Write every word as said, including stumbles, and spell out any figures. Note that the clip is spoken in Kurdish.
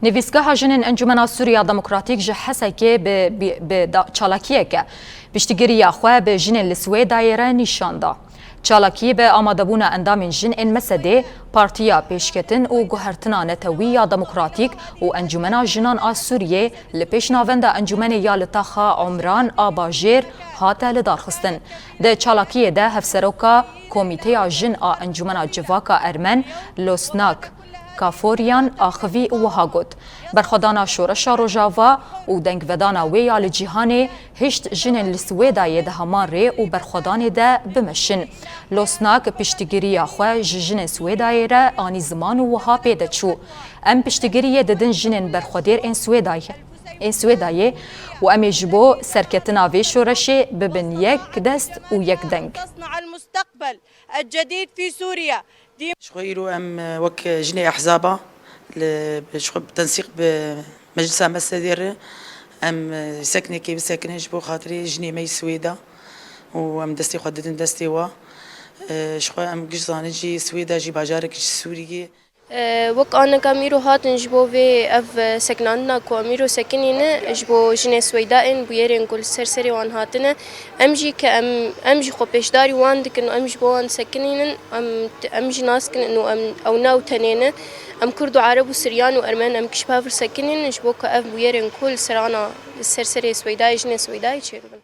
Nivîsgeha Jinên Encûmena Sûriya Demokratîk ji Hesekê bi, bi, bi da, çalakiyeke piştgiriya xwe bi jinên li Swêdayê re nîşan da. Çalakî bi amadebûna endamên jin ên Mesedê, Partiya Pêşketin û Guhertina Netewî ya Demokratîk û Encûmena Jinan a Sûriyê li pêş navenda encûmenê ya li taxa Umran a Bajêr hate lidarxistin. Di çalakiyê de hevseroka Komîteya Jin a Encûmena Civaka Ermen, Losnak Kaforyan axivî û wiha got, Berxwedana Şoreşa Rojava û dengvedana wê ya li cîhanê hişt jinên li Swêdayê di heman rê û berxwedanê de bimeşin. Losnak piştgiriya xwe ji jinên Swêdayê re anî ziman û wiha pê de çû, Em piştgiriyê didin jinên berxwedêr ên Swêdayê, ên Swêdayê û em ê ji bo serketina vê şoreşê bibin yek dest û yek deng. تصنع المستقبل الجديد في سوريا. Ji xwe îro em, e, wek jinê ehzaba li, ji xwe bi tensîq bi Meclisa Mesedê re em, e, seknekê bisekinin ji bo xatirê jinê me yî Swêda û em destê xwe didin destê wa. E, ji xwe em giş zanin jî Swêda jî bajarek ji Sûriyê. E, wek aneka em îro hatin ji bo vê ev, e, sekinandina ku em îro sekinîne, ji bo jinê Swêda ên bûyerên ku li ser serê wan hatine, em jî ke em, em jî xwe pêşdarî wan dikin û em ji bo wan disekinînin, em, em jî nas dikin û em, ew ne ew tenê ne. Em Kurd û Ereb û Siryan û Ermen em giş bi hev re sekinînin ji bo ku ev bûyerên ku li ser ana, li ser serê Swêdayê, jinê Swêdayê çêbibin.